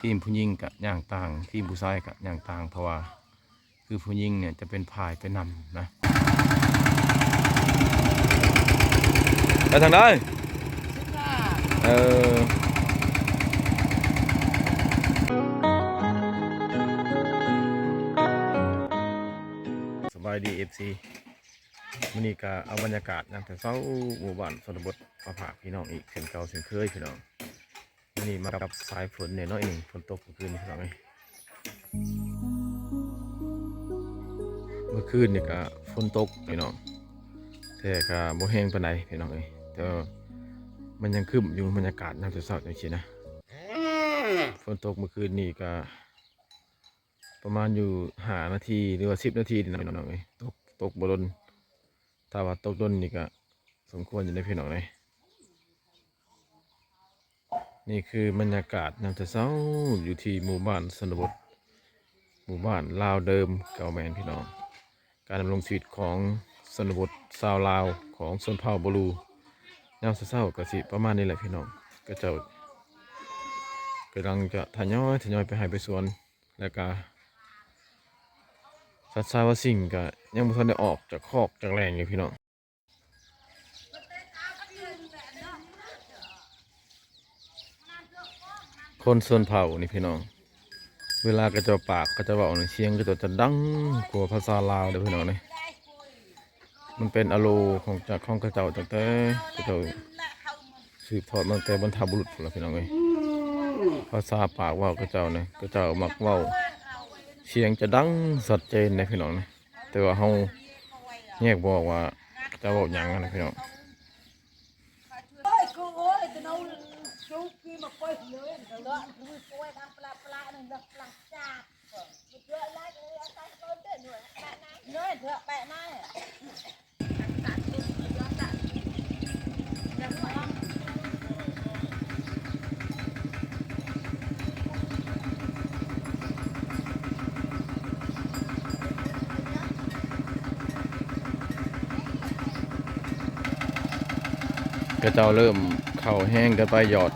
ທີມຜູ້ຍິງກະຍ່າງຕ່າງ ທີມຜູ້ຊາຍກະຍ່າງຕ່າງ ເພາະວ່າຄືຜູ້ຍິງເນຍຈະເປັນພາຍໄປນຳນະ. ໄປທາງໃດ? ເອີ ສະບາຍດີ ເອັຟຊີ ມື້ນີ້ກະເອົາບັນຍາກາດຍາມເຊົ້າໆ ໝູ່ບ້ານຊົນນະບົດມາຝາກພີ່ນ້ອງອີກເຊັ່ນເກົ່າເຊັ່ນເຄີຍພີ່ນ້ອງ. ມື້ນີ້ມາກັບສາຍຝົນແດ່ໜ້ອຍໜຶ່ງ ຝົນຕົກມື້ຄືນນີ້ພີ່ນ້ອງເອີຍ. ມື້ຄືນນີ້ກະຝົນຕົກພີ່ນ້ອງ ແຕ່ກະບໍ່ແຮງປານໃດພີ່ນ້ອງເອີຍ ແຕ່ວ່າມັນຍັງຄຶ້ມຢູ່ ບັນຍາກາດຍາມເຊົ້າໆ ຈັ່ງຊີ້ນະ. ຝົນຕົກມື້ຄືນນີ້ກະປະມານຢູ່ຫ້ານາທີ ຫຼືວ່າສິບນາທີນີ້ນະພີ່ນ້ອງເອີຍ ຕົກ ຕົກບໍ່ດົນ. ຖ້າວ່າຕົກດົນນີ້ກະສົມຄວນຢູ່ເດ້ພີ່ນ້ອງເອີຍ. ນີ້ຄືບັນຍາກາດຍາມເຊົ້າໆ ຢູ່ທີ່ໝູ່ບ້ານຊົນນະບົດ ໝູ່ບ້ານລາວເດີມເກົ່າແມ່ນພີ່ນ້ອງ. ການດຳລົງຊີວິດຂອງຊົນນະບົດຊາວລາວຂອງຊົນເຜົ່າບໍລູ ຍາມເຊົ້າໆ ກະຊິປະມານນີ້ແຫຼະພີ່ນ້ອງ. ເຂົາເຈົ້າກຳລັງຈະທະຍອຍ ທະຍອຍໄປໄຮ່ໄປສວນ ແລ້ວກະສັດສາວາສິ່ງກະຍັງບໍ່ທັນໄດ້ອອກຈາກຄອກຈາກແລ່ງຢູ່ພີ່ນ້ອງ. ຄົນຊົນເຜົ່ານີ້ພີ່ນ້ອງ ເວລາເຂົາເຈົ້າປາກ ເຂົາເຈົ້າເວົ້ານີ້ ສຽງເຂົາເຈົ້າຈະດັງກວ່າພາສາລາວເດີ້ພີ່ນ້ອງເອີຍ. ມັນເປັນອາໂລຂອງ ຈາກ ຂອງເຂົາເຈົ້າ ຕັ້ງແຕ່ເຂົາເຈົ້າສືບທອດມາຕັ້ງແຕ່ບັນພະບຸລຸດພຸ້ນລະພີ່ນ້ອງເອີຍ. ພາສາປາກເວົ້າເຂົາເຈົ້ານີ້ ເຂົາເຈົ້າມັກເວົ້າ ສຽງຈະດັງຊັດເຈນເດ້ພີ່ນ້ອງເອີຍ. ແຕ່ວ່າເຮົາແຍກບໍ່ອອກວ່າເຂົາເຈົ້າເວົ້າຫຍັງຫັ້ນນະພີ່ນ້ອງ.ເຂົາເຈົ້າເລີ່ມເຂົ້າແຮງກັນໄປ ຢອດ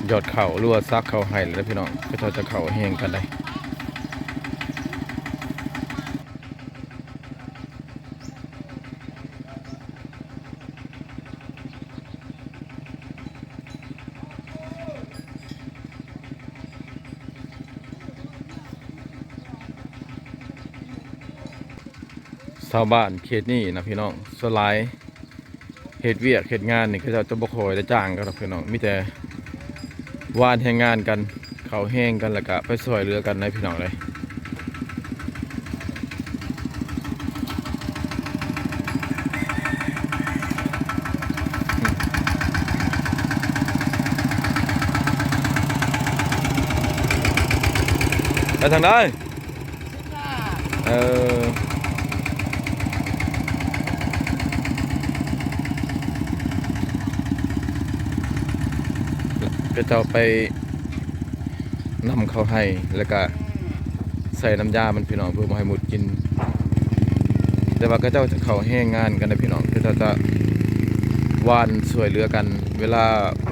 ຢອດເຂົ້າ ຫຼືວ່າສັກເຂົ້າໄຮ່ແລ້ວພີ່ນ້ອງ ເຂົາເຈົ້າຈະເຂົ້າແຮງກັນໄດ໋. ຊາວບ້ານເຂດນີ້ນະພີ່ນ້ອງ ສ່ວນຫຼາຍເຮັດວຽກເຮັດງານນີ້ ເຂົາເຈົ້າຈະບໍ່ຄ່ອຍໄດ້ຈ້າງກັນດອກພີ່ນ້ອງ ມີແຕ່ ຫວ່ານແຮງງານກັນ ເຂົ້າແຮງກັນ ແລ້ວກະໄປຊ່ວຍເຫຼືອກັນໃດ໋ພີ່ນ້ອງເອີຍ. ໄປທາງໃດ? ເອີ ເຂົາເຈົ້າໄປນຳເຂົ້າໄຮ່ ແລ້ວກະໃສ່ນ້ຳຢາມັນພີ່ນ້ອງ ເພື່ອບໍ່ໃຫ້ໝົດກິນ. ແຕ່ວ່າເຂົາເຈົ້າຈະເຂົ້າແຮງງານກັນນະພີ່ນ້ອງ ເຂົາເຈົ້າຈະຫວ່ານຊ່ວຍເຫຼືອກັນ ເວລາ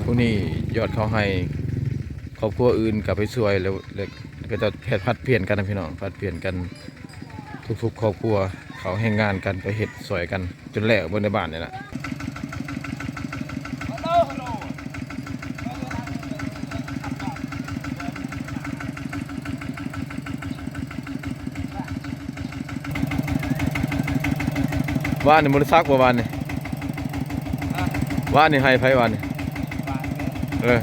ພວກນີ້ຢອດເຂົ້າໄຮ່ ຄອບຄົວອື່ນກະໄປຊ່ວຍ ແລ້ວ ແລ້ວ ເຂົາເຈົ້າຜັດ ຜັດປ່ຽນກັນນະພີ່ນ້ອງ ຜັດປ່ຽນກັນ ທຸກໆຄອບຄົວເຂົ້າແຮງງານກັນ ໄປເຮັດຊ່ວຍກັນຈົນແລ້ວເບິດໃນບ້ານນີ້ລະ. ວານນີ້ບໍ່ໄດ້ສັກບໍ່ ວານນີ້? ວານນີ້ໄຮ່ໃຜວານນີ້? ເອີ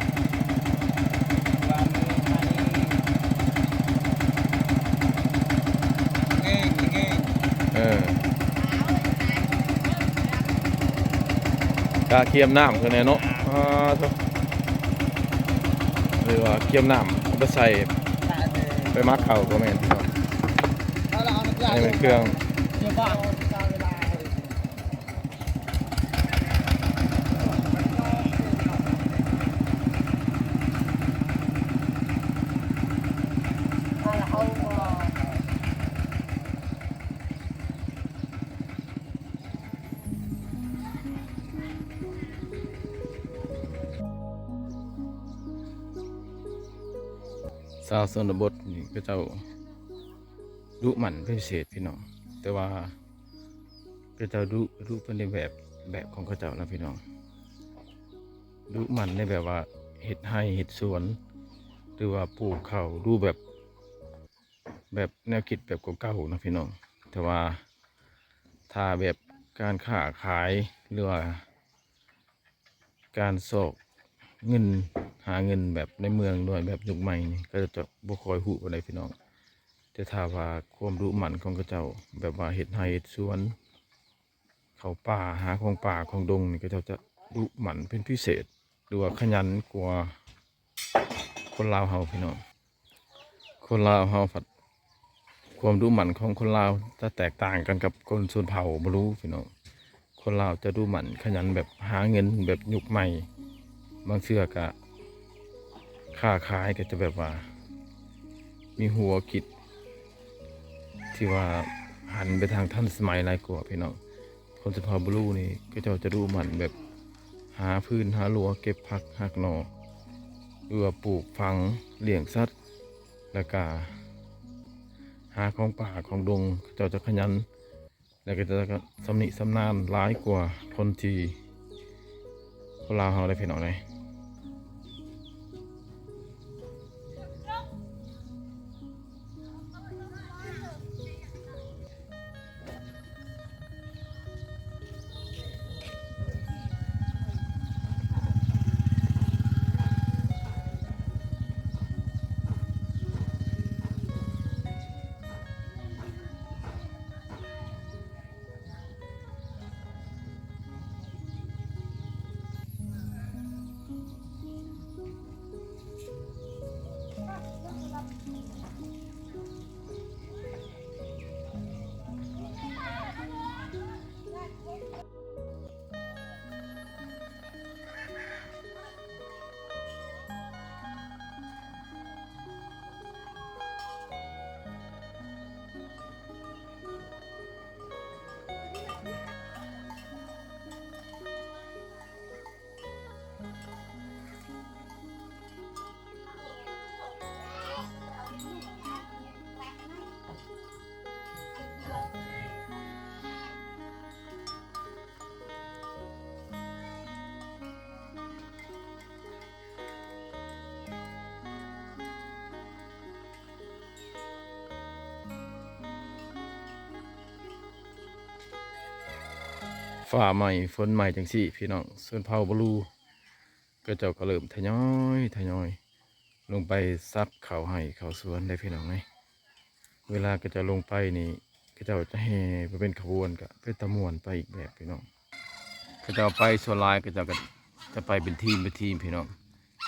ເອີ ກະກຽມນ້ຳເພິ່ນແດ່ເນາະ. ອ່າ ໂທ້ ຫຼືວ່າກຽມນ້ຳເອົາໄປໃສ່ ໄປໝັກເຂົ້າກໍແມ່ນພີ່ນ້ອງ. ອັນນີ້ແມ່ນເຄື່ອງ. ຊາວຊົນນະບົດນີ້ເຂົາເຈົ້າດຸໝັ່ນເປັນພິເສດພີ່ນ້ອງ, ແຕ່ວ່າເຂົາເຈົ້າດຸ ດຸໄປໃນແບບ ແບບຂອງເຂົາເຈົ້ານະພີ່ນ້ອງ, ດຸໝັ່ນໃນແບບວ່າເຮັດໄຮ່ເຮັດສວນ ຫຼືວ່າປູກເຂົ້າ ດຸແບບ ແບບແນວຄິດແບບເກົ່າໆນະພີ່ນ້ອງ. ແຕ່ວ່າຖ້າແບບການຄ້າຂາຍ ຫຼືວ່າ ການຊອກເງິນ ຫາເງິນແບບໃນເມືອງດ້ວຍແບບຍຸກໃໝ່ນີ້ ເຂົາເຈົ້າຈະບໍ່ຄ່ອຍຮູ້ປານໃດພີ່ນ້ອງ. ແຕ່ຖ້າວ່າຄວາມດຸໝັ່ນຂອງເຂົາເຈົ້າ ແບບວ່າເຮັດໄຮ່ເຮັດສວນ ເຂົ້າປ່າ ຫາຂອງປ່າຂອງດົງນີ້ ເຂົາເຈົ້າຈະດຸໝັ່ນເປັນພິເສດ ຫຼືວ່າຂະຫຍັນກວ່າ ຄົນລາວເຮົາພີ່ນ້ອງ. ຄົນລາວເຮົາພັດ ຄວາມດຸໝັ່ນຂອງຄົນລາວຈະແຕກຕ່າງກັນກັບຄົນຊົນເຜົ່າບະລູພີ່ນ້ອງ. ຄົນລາວຈະດຸໝັ່ນຂະຫຍັນແບບຫາເງິນແບບຍຸກໃໝ່, ບາງເທື່ອກະຄ້າຂາຍກະຈະແບບວ່າມີຫົວຄິດທີ່ວ່າຫັນໄປທາງທັນສະໄໝຫຼາຍກວ່າພີ່ນ້ອງ. ຄົນຊົນເຜົ່າບະລູນີ້ ເຂົາເຈົ້າຈະດຸໝັ່ນແບບຫາຟືນຫາລົວ ເກັບຜັກຫັກໜໍ່ ຫຼືວ່າປູກຝັງ ລ້ຽງສັດ ແລ້ວກະຫາຂອງປ່າຂອງດົງ. ເຂົາເຈົ້າຈະຂະຫຍັນ ແລ້ວກະຈະຊຳນິຊຳນານຫຼາຍກວ່າຄົນທີ່ ຄົນລາວເຮົາເດ້ພີ່ນ້ອງເອີຍ. ຟ້າໃໝ່ຝົນໃໝ່ຈັ່ງຊີ້ພີ່ນ້ອງ, ຊົນເຜົ່າບະລູ ເຂົາເຈົ້າກໍເລີ່ມທະຍອຍ ທະຍອຍລົງໄປສັກເຂົ້າໄຮ່ເຂົ້າສວນເດ້ພີ່ນ້ອງເອີຍ. ເວລາເຂົາເຈົ້າລົງໄປນີ້ ເຂົາເຈົ້າຈະແຫ່ໄປເປັນຂະບວນ ກໍເປັນຕາມ່ວນໄປອີກແບບພີ່ນ້ອງ. ເຂົາເຈົ້າໄປສ່ວນຫຼາຍ ເຂົາເຈົ້າກໍຈະໄປເປັນທີມ ເປັນທີມພີ່ນ້ອງ.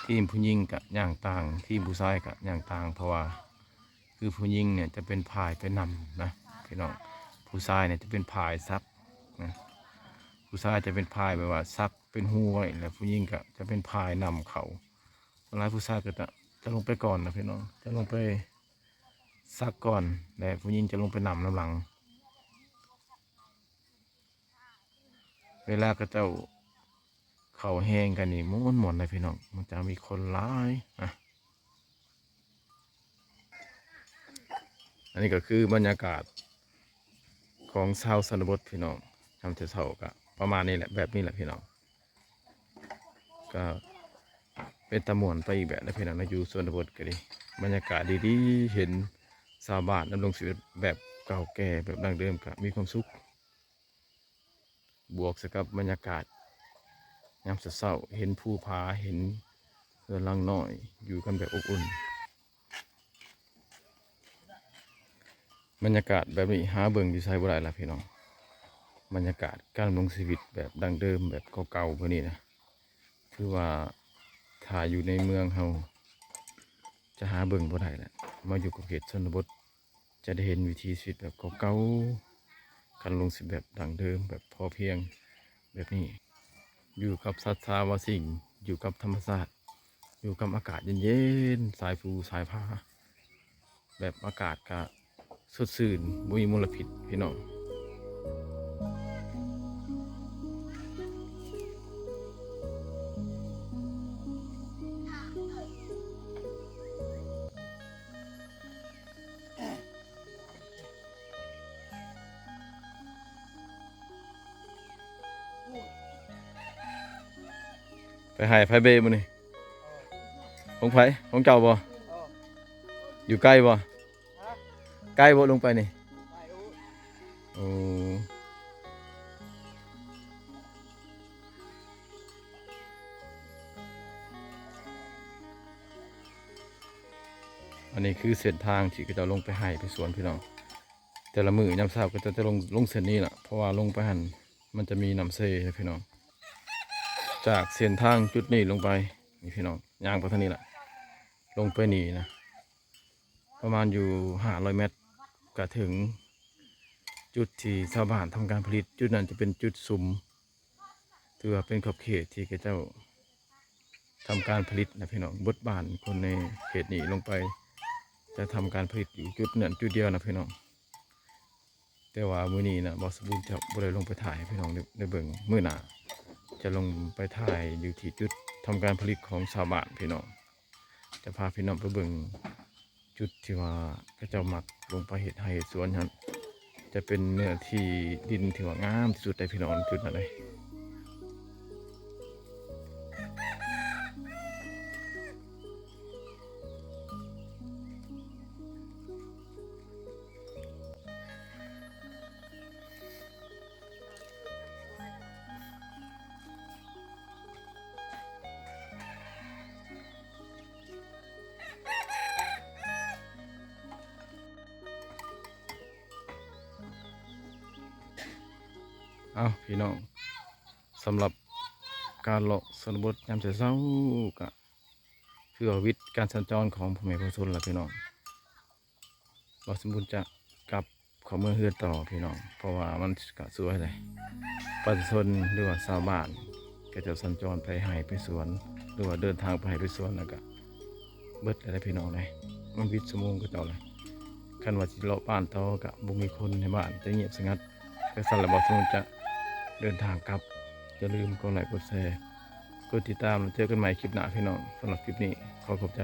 ທີມຜູ້ຍິງກໍຍ່າງຕ່າງ ທີມຜູ້ຊາຍກໍຍ່າງຕ່າງ ເພາະວ່າ ຄືຜູ້ຍິງນີ້ຈະເປັນຝ່າຍໄປນຳນະພີ່ນ້ອງ, ຜູ້ຊາຍນີ້ຈະເປັນຝ່າຍສັກນະ. ຜູ້ຊາຍຈະເປັນຝ່າຍແບບວ່າສັກເປັນຮູໄວ້ ແລະ ຜູ້ຍິງກໍຈະເປັນຝ່າຍນຳເຂົ້າ. ສ່ວນຫຼາຍຜູ້ຊາຍກໍຈະ ຈະລົງໄປກ່ອນນະພີ່ນ້ອງ, ຈະລົງໄປສັກກ່ອນ ແລະ ຜູ້ຍິງຈະລົງໄປນຳນຳຫຼັງ. ເວລາເຂົາເຈົ້າເຂົ້າແຮ່ງກັນນີ້ມ່ວນໆເດ້ພີ່ນ້ອງ, ມັນຈະມີຄົນຫຼາຍນະ. ອັນນີ້ກໍຄືບັນຍາກາດຂອງຊາວຊົນນະບົດພີ່ນ້ອງ, ຍາມເຊົ້າໆກໍປະມານນີ້ແຫຼະ ແບບນີ້ແຫຼະພີ່ນ້ອງ. ກໍເປັນຕາມ່ວນໄປອີກແບບນະພີ່ນ້ອງນະ, ຢູ່ຊົນນະບົດກໍດີ ບັນຍາກາດດີໆ ເຫັນຊາວບ້ານດຳລົງຊີວິດແບບເກົ່າແກ່ ແບບດັ້ງເດີມ ກໍມີຄວາມສຸກ. ບວກໃສ່ກັບບັນຍາກາດຍາມເຊົ້າໆ ເຫັນພູຜາ ເຫັນເຮືອນຫຼັງນ້ອຍ ຢູ່ກັນແບບອົບອຸ່ນ. ບັນຍາກາດແບບນີ້ຫາເບິ່ງຢູ່ໃສບໍ່ໄດ້ລະພີ່ນ້ອງ. ບັນຍາກາດການດຳລົງຊີວິດແບບດັ້ງເດີມ ແບບເກົ່າໆ ແບບນີ້ນະ ຄືວ່າຖ້າຢູ່ໃນເມືອງເຮົາຈະຫາເບິ່ງບໍ່ໄດ້ລະ. ມາຢູ່ກັບເຂດຊົນນະບົດ ຈະໄດ້ເຫັນວິຖີຊີວິດແບບເກົ່າໆ ການດຳລົງຊີວິດແບບດັ້ງເດີມ ແບບພໍພຽງແບບນີ້ ຢູ່ກັບສັດສາວາສິ່ງ ຢູ່ກັບທຳມະຊາດ ຢູ່ກັບອາກາດເຢັນໆ ສາຍພູສາຍຜາ ແບບອາກາດກະສົດຊື່ນ ບໍ່ມີມົນລະພິດພີ່ນ້ອງ. ເ ໄປໄຮ່ໃຜເບມື້ນີ້? ຂອງໃຜ? ຂອງເຈົ້າບໍ່? ຢູ່ໃກ້ບໍ່? ໃກ້ບໍ່ລົງໄປນີ້? ໂອ້ ອັນນີ້ຄືເສັ້ນທາງທີ່ເຂົາເຈົ້າລົງໄປໄຮ່ໄປສວນພີ່ນ້ອງ. ແຕ່ລະມື້ຍາມເຊົ້າເຂົາເຈົ້າຈະລົງ ລົງເສັ້ນນີ້ລະ ເພາະວ່າລົງໄປຫັ້ນມັນຈະມີນ້ຳເຊນະພີ່ນ້ອງ. ຈາກເສັ້ນທາງຈຸດນີ້ລົງໄປນີ້ພີ່ນ້ອງ ຍ່າງໄປທາງນີ້ລະ ລົງໄປນີ້ນະ ປະມານຢູ່ຫ້າຮ້ອຍແມັດ ກະເຖິງຈຸດທີ່ຊາວບ້ານທຳການຜະລິດ. ຈຸດນັ້ນຈະເປັນຈຸດສຸມ ຖືວ່າເປັນຂອບເຂດທີ່ເຂົາເຈົ້າທຳການຜະລິດນະພີ່ນ້ອງ. ເບິດບ້ານຄົນໃນເຂດນີ້ລົງໄປຈະທຳການຜະລິດຢູ່ຈຸດນັ້ນຈຸດດຽວນະພີ່ນ້ອງ. ແຕ່ວ່າມື້ນີ້ນະ ບ່າວສົມບູນຈະບໍ່ໄດ້ລົງໄປຖ່າຍໃຫ້ພີ່ນ້ອງໄດ້ ໄດ້ເບິ່ງ. ມື້ໜ້າຈະລົງໄປຖ່າຍຢູ່ທີ່ຈຸດທຳການຜະລິດຂອງຊາວບ້ານພີ່ນ້ອງ. ຈະພາພີ່ນ້ອງໄປເບິ່ງຈຸດທີ່ວ່າເຂົາເຈົ້າມັກລົງໄປເຮັດໄຮ່ເຮັດສວນຫັ້ນ. ຈະເປັນເນື້ອທີ່ດິນທີ່ວ່າງາມທີ່ສຸດໃດ໋ພີ່ນ້ອງ ຈຸດນັ້ນເດ້. ເອົ້າ ພີ່ນ້ອງ ສຳລັບການເລາະຊົນນະບົດຍາມເຊົ້າໆ ກະຄືວ່າວິດການສັນຈອນຂອງພໍ່ແມ່ປະຊາຊົນລະພີ່ນ້ອງ. ບ່າວສົມບູນຈະກັບເຂົ້າເມືອເຮືອນຕໍ່ພີ່ນ້ອງ ເພາະວ່າມັນກະສວຍເລີຍ. ປະຊາຊົນ ຫຼືວ່າຊາວບ້ານ ເຂົາເຈົ້າສັນຈອນໄປໄຮ່ໄປສວນ ຫຼືວ່າເດີນທາງໄປໄຮ່ໄປສວນ ແລ້ວກະເບິດແລ້ວເດ້ພີ່ນ້ອງເດ້. ມັນວິດຊົ່ວໂມງເຂົາເຈົ້າລະ. ຄັນວ່າຊິເລາະບ້ານຕໍ່ກະບໍ່ມີຄົນໃນບ້ານ ຈະງຽບສະຫງັດ. ຈັ່ງຊັ້ນລະ ບ່າວສົມບູນຈະເດີນທາງກັບ. ຢ່າລືມກົດໄລກ໌ ກົດແຊ ກົດຕິດຕາມ ແລ້ວເຈີກັນໃໝ່ຄລິບໜ້າພີ່ນ້ອງ. ສຳລັບຄລິບນີ້ຂໍຂອບໃຈ.